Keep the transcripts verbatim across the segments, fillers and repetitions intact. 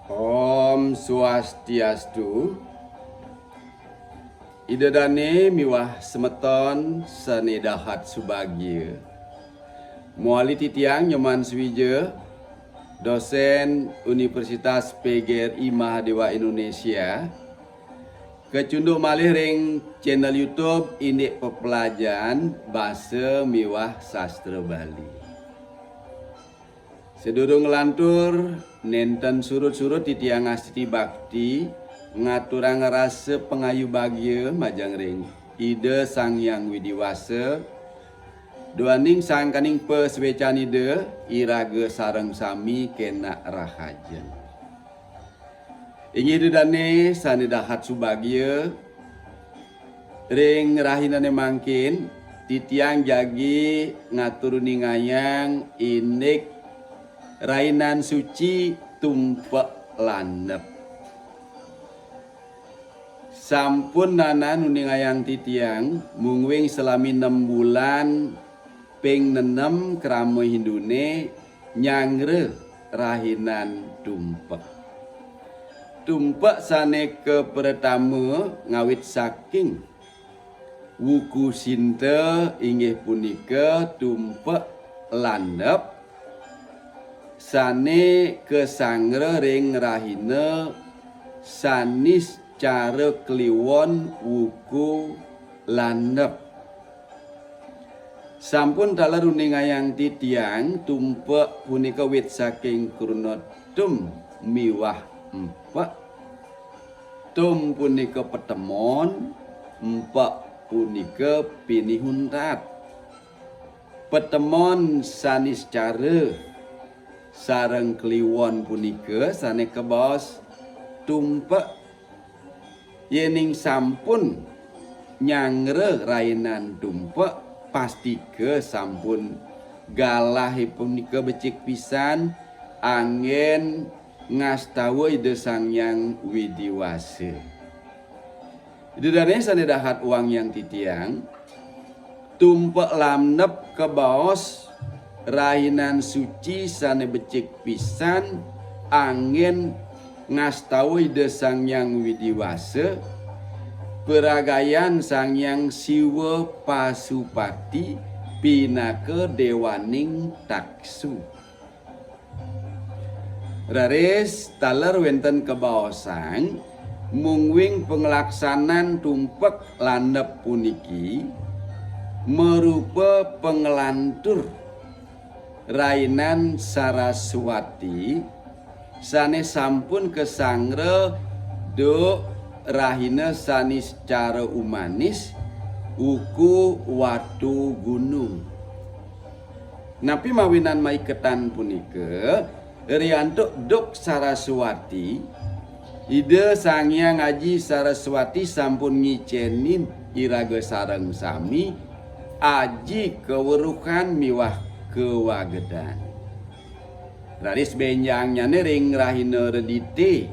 Om Swastiastu. Ida dane miwah semeton sane dahat subagia. Mawali titiang Nyoman Suwija, dosen Universitas P G R I Mahadewa Indonesia, kacunduk malih ring channel YouTube indik pepelajaran basa miwah sastra Bali. Sadurung nglantur, nenten surut-surut titiang ngastiti bakti, ngaturang rasa pangayu bagia majeng ring Ida Sang Hyang Widi Wasa, duaning sangkaning pasuecan Ida, iraga sareng sami kenak rahajeng. Inggih Ida dane sane dahat subagia, ring rahinane mangkin, titiang jagi ngatur uningayang indik rainan suci tumpek landep. Sampun nanan uningayang titiang, mungguing salami nem bulan, ping nenem krama Hindune nyanggra rahinan tumpek. Tumpek sane kapratama ngawit saking wuku sinta inggih punika tumpek landep sane kasanggra ring rahina Saniscara Kliwon wuku landep. Sampun taler uningayang titiang, tumpek punika wit saking kruna tum miwah empek. Tum punika patemon, empek punika pinih untat. Patemon Saniscara sareng Kliwon punika sane kabaos tumpek. Yening sampun nyanggra rainan tumpek, pastika sampun galahe punika becik pisan anggen ngastawa Ida Sang Hyang Widi Wasa. Ida dane sane dahat wangiang titiang, tumpek landep kabaos rahinan suci sane becik pisan anggen ngastawa Ida Sang Hyang Widi Wasa, paragayan Sang Hyang Siwa Pasupati pinaka dewaning taksu. Raris taler wenten kabaosang, mungguing panglaksanan tumpek landep puniki marupa panglantur rainan Saraswati sane sampun kasanggra duk rahina Saniscara Umanis, wuku Watu Gunung. Napi mawinan maiketan punika, riantuk duk Saraswati, Ida Sang Hyang Aji Saraswati sampun ngicenin iraga sareng sami aji kaweruhan miwah kawagedan. Raris benjangnyane ring rahina Redite,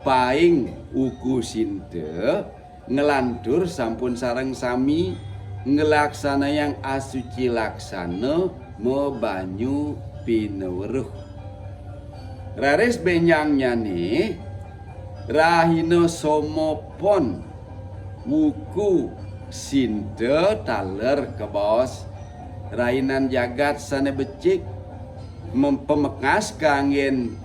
paing wuku sinta, nglantur sampun sareng sami nglaksanayang asuci laksana mabanyu pinaweruh. Raris benjangnyane rahina Soma Pon, wuku sinta taler kabaos rainan jagat sane becik, mem-, pamekas kanggen,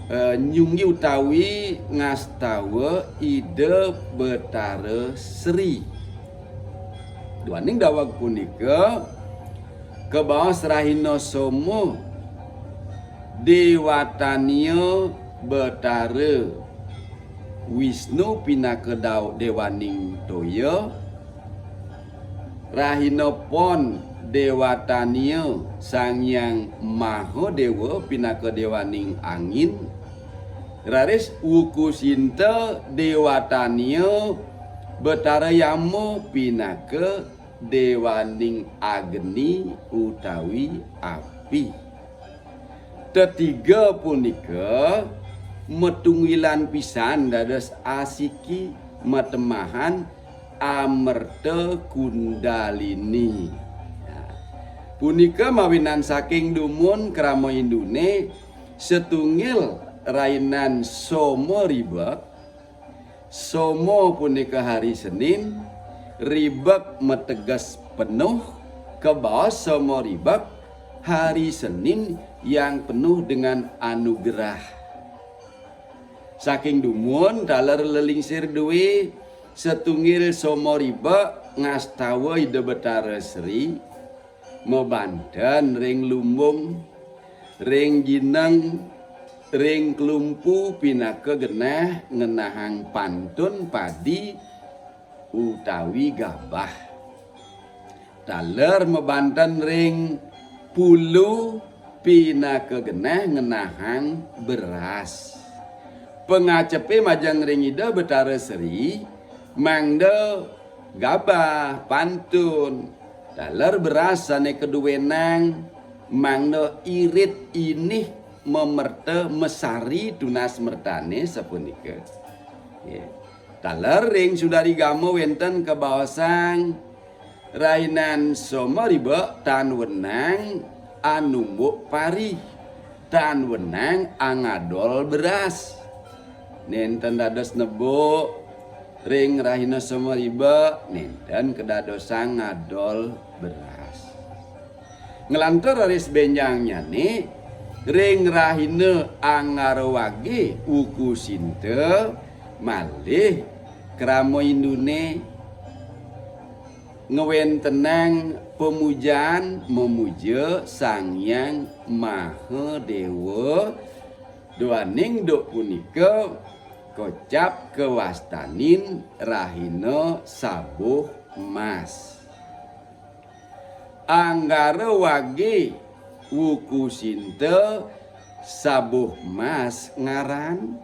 eh, nyunggi utawi ngastawa Ida Betara Sri. Duaning daweg punika kabaos rahina Soma, dewatania Betara Wisnu pinaka daw-, dewaning toya, rahina Pon dewatania Sang Hyang Mahadewa pinaka dewaning angin, raris wuku sinta dewatania Betara Yama pinaka dewaning agni utawi api. Tetiga punika matunggilan pisan dados asiki matemahan Amerta Kundalini. Nah, punika mawinan saking dumun krama Hindune, setunggil rainan Soma Ribek. Soma punika hari Senin, Ribek mateges penuh, kebaos Soma Ribek, hari Senin yang penuh dengan anugerah. Saking dumun taler lelingsir dué, setunggil Soma Ribek ngastawa Ida Betara Sri, mabanten ring lumbung, ring jineng, ring klumpu pinaka genah ngenahang pantun padi utawi gabah. Taler mabanten ring pulu pinaka genah ngenahang beras. Pangacepé majeng ring Ida Betara Sri, mangda gabah, pantun, taler beras sané kaduénang, mangda irit inih mamerta masari tunas mertané sapunika. Nggih. Taler ring Sundari Gama wénten kabaosang, rainan Soma Ribek tan wenang anumbuk pari, tan wenang angadol beras. Nénten dados nebuk ring rahina Soma Ribek, nénten kadadosang ngadol beras. Nglantur raris bénjangnyané, ring rahina Anggara Wagé Wuku Sinta, malih krama induné ngwéntenang pamujaan, mamuja Sang Hyang Maha Déwa. Duaning duk punika kocap kawastanin rahina Sabuh Mas. Anggara Wagé Wuku Sinta, Sabuh Mas ngaran,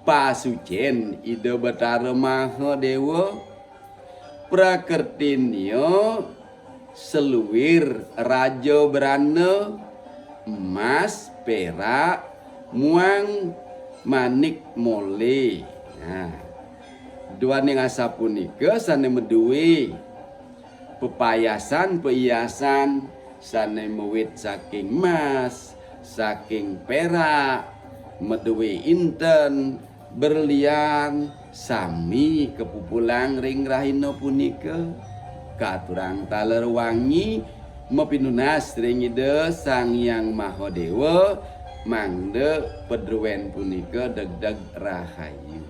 pasucén Ida Betara Maha Déwa, prakertinya seluir raja brana, emas, pérak, muang manik molé. Nah, duaning asapunika sané madué pepayasan, paiasan sané mawit saking emas, saking pérak, madué inten, berlian, sami kapupulang ring rahina punika. Katurang taler wangi mapinunas ring Ida Sang Hyang Maha Déwa, mangda padruén punika degdeg rahayu.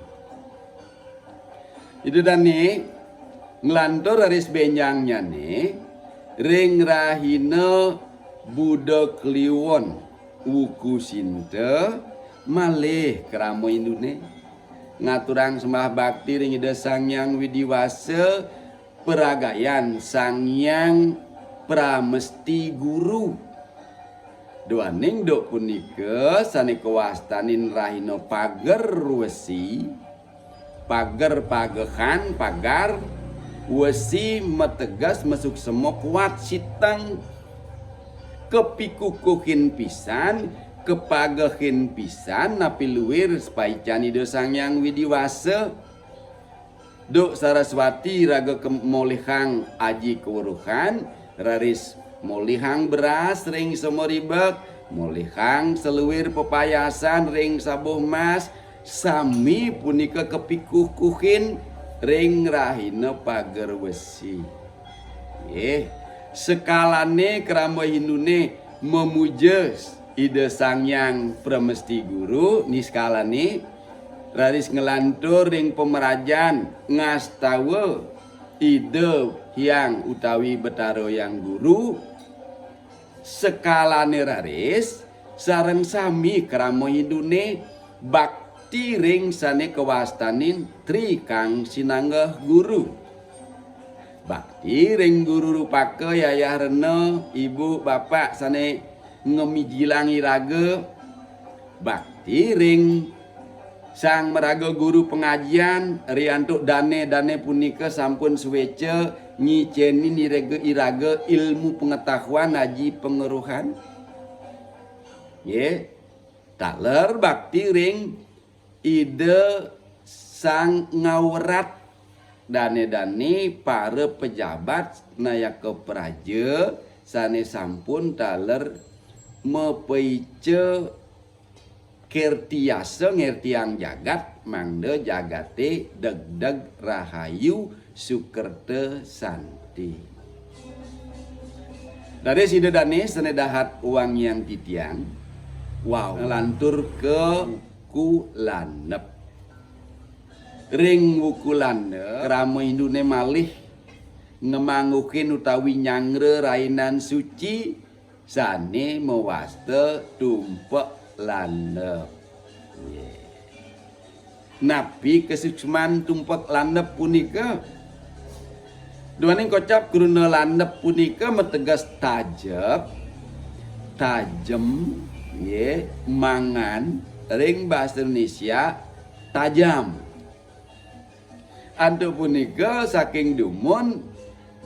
Ida dané nglantur raris bénjangnyané ring rahina Buda Kliwon Wuku Sinta, malih krama induné ngaturang sembah bakti ring Ida Sang Hyang Widi Wasa, paragayan Sang Hyang Pramesti Guru. Duaning duk punika sané kawastanin rahina Pager Wesi, pager pagehan, pagar, wesi mateges masuksema kuat siteng, kapikukuhin pisan, kapagehin pisan napi luir sapaican Ida Sang Hyang Widi Wasa. Duk Saraswati raga ke-, molihang aji kaweruhan, raris molihang beras ring Soma Ribek, molihang seluir pepayasan ring Sabuh Mas, sami punika kapikukuhin ring rahina Pager Wesi. Nggih, sekalané krama induné mamuja Ida Sang Hyang Pramesti Guru, niskalané raris nglantur ring pamrajan ngastawa Ida Hyang utawi Betara Hyang Guru, sekalané raris sareng sami krama induné bakti ring sané kawastanin Tri Kang Sinanggeh Guru. Bakti ring guru rupaka, yayah rena, ibu, bapak sané ngamijilang iraga, bakti ring sang maraga guru pangajian, riantuk dané-dané punika sampun suéca ngicénin iraga, iraga ilmu pengetahuan aji pangeruhan. Nggih, taler bakti ring Ida Sang Ngawrat, dané-dané para pejabat nayaka praja sané sampun taler mapaica Kertiasa ngertiang jagat, mangda jagate degdeg rahayu sukerta santi. Raris Ida dane sane dahat wangiang titiang, wau nglantur ka wuku landep. Ring wuku landep, krama Hindune malih ngamangguhin utawi nyangra rainan suci sane mawasta tumpek landep. Nggih. Napi kasuksman tumpek landep punika? Duaning kocap kruna landep punika mateges tajep, tajem, nggih, mangan, ring basa Indonesia tajam. Antuk punika saking dumun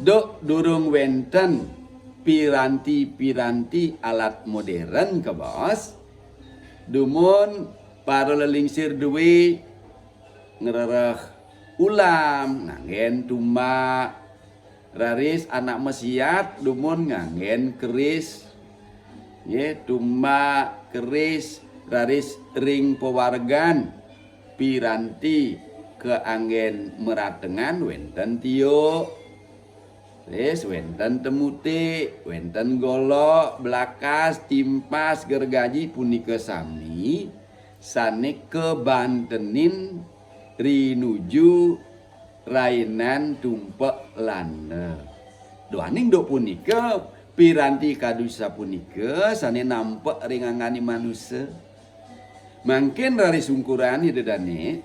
duk durung wenten piranti-piranti alat modern kabaos, dumun para lelingsir due ngrereh ulam nganggen tumbak, raris anak masiat dumun nganggen keris. Nggih, tumbak, keris, raris ring pawargan piranti kaanggen maratengan wenten tiuk. Raris wenten temutik, wenten golok, blakas, timpas, gergaji punika sami sane kabantenin rinuju rainan tumpek landep. Duaning duk punika, piranti kadu sapunika sane nampek ring angganing manusa. Mangkin raris ungkuran Ida dane,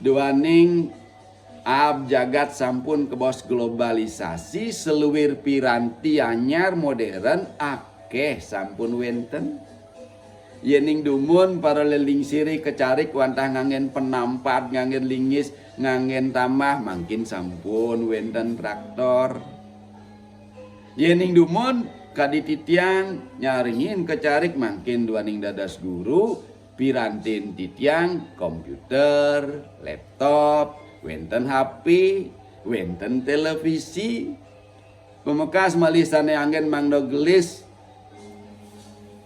duaning aab jagat sampun kabaos globalisasi, saluir piranti anyar modern akeh sampun wenten. Yening dumun para lelingsire kacarik wantah nganggen penampat, nganggen lingis, nganggen tambah, mangkin sampun wenten traktor. Yening dumun kadi titiang nyarengin kacarik mangkin duaning dados guru, pirantin titiang komputer, laptop, wenten H P, wenten televisi. Pamekas malih sane anggen mangda gelis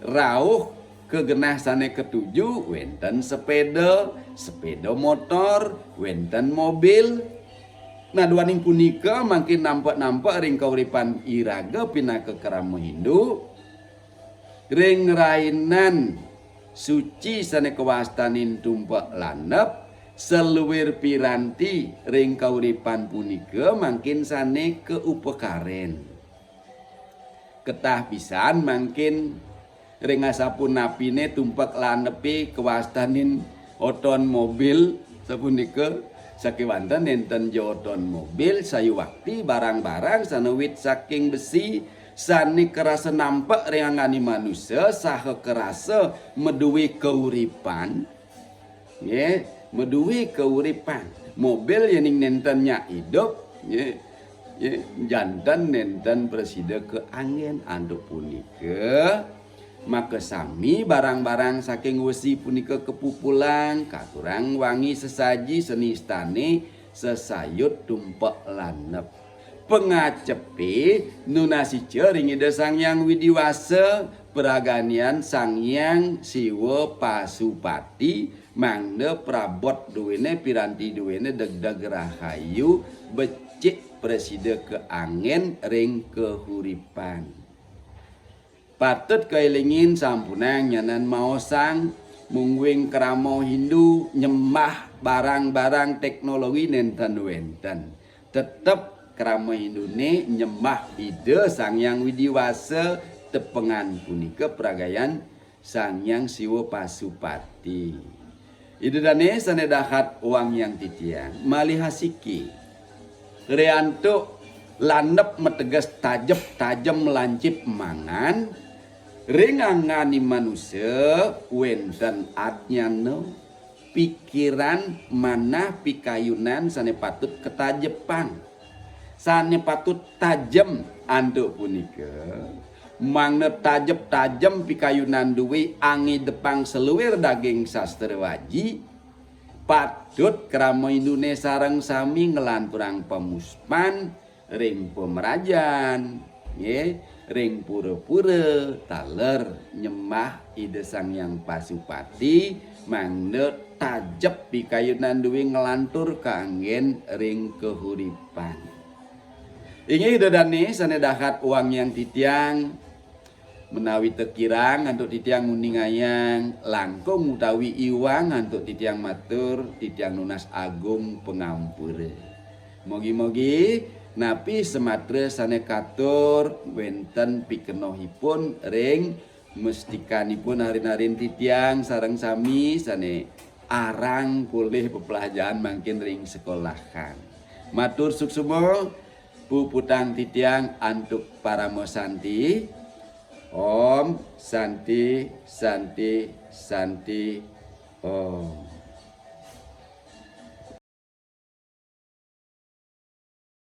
rauh ka genah sane katuju, wenten sepeda, sepeda motor, wenten mobil. Nah, duaning punika mangkin nampek-nampek ring kauripan iraga pinaka krama Hindu. Ring rainan suci sane kawastanin tumpek landep, saluir piranti ring kauripan punika mangkin sane kaupakaren. Ketah pisan mangkin ring asapunapine tumpek landepe kawastanin otomobil sapunika, sakewanten nenten ja otomobil, sayuwakti barang-barang sane wit saking besi, sane karasa nampek ring angganing manusa saha karasa madue kauripan. Nggih, madue kauripan. Mobil yening nenten nyak idup, nggih, nggih, janten nenten prasida kaanggen. Antuk punika, makasami barang-barang saking wesi punika kapupulang, katurang wangi sesaji senistane sesayut tumpek landep. Pangacepe nunasica ring Ida Sang Hyang Widi Wasa, praganian Sang Hyang Siwa Pasupati, mangda prabot duene, piranti duene degdeg rahayu, becik prasida kaanggen ring kauripan. Patut kaelingin sampunang nyanan maosang, mungguing krama Hindu nyembah barang-barang teknologi nenten wenten. Tetep krama Hindune nyembah Ida Sang Hyang Widi Wasa, tepengan punika pragayan Sang Hyang Siwa Pasupati. Ida dane sane dahat wangiang titiang, malih asiki. Riantuk landep mateges tajep, tajem lancip mangan, ring angganing manusa wenten adnyana, pikiran, manah, pikayunan sane patut katajepang. Sane patut tajem antuk punika, mangda tajep-tajem pikayunan due angidepang saluir daging sastra waji, patut krama Hindune sareng sami nglanturang pamuspan ring pamrajan, nggih, ring pura-pura taler nyembah Ida Sang Hyang Pasupati, mangda tajep pikayunan duwé nglantur kaanggén ring kahuripan. Inggih Ida dané sané dahat wangiang titiang, menawi tekirang antuk titiang nguningayang langkung utawi iwang antuk titiang matur, titiang nunas agung pangampura. Mogi-mogi napi samatra sané katur wénten pikenohipun ring mestikanipun arin-arin titiang sareng sami sané arang polih peplajahan mangkin ring sekolahan. Matur suksma, puputang titiang antuk parama santi. Om Santi, Santi, Santi, Om.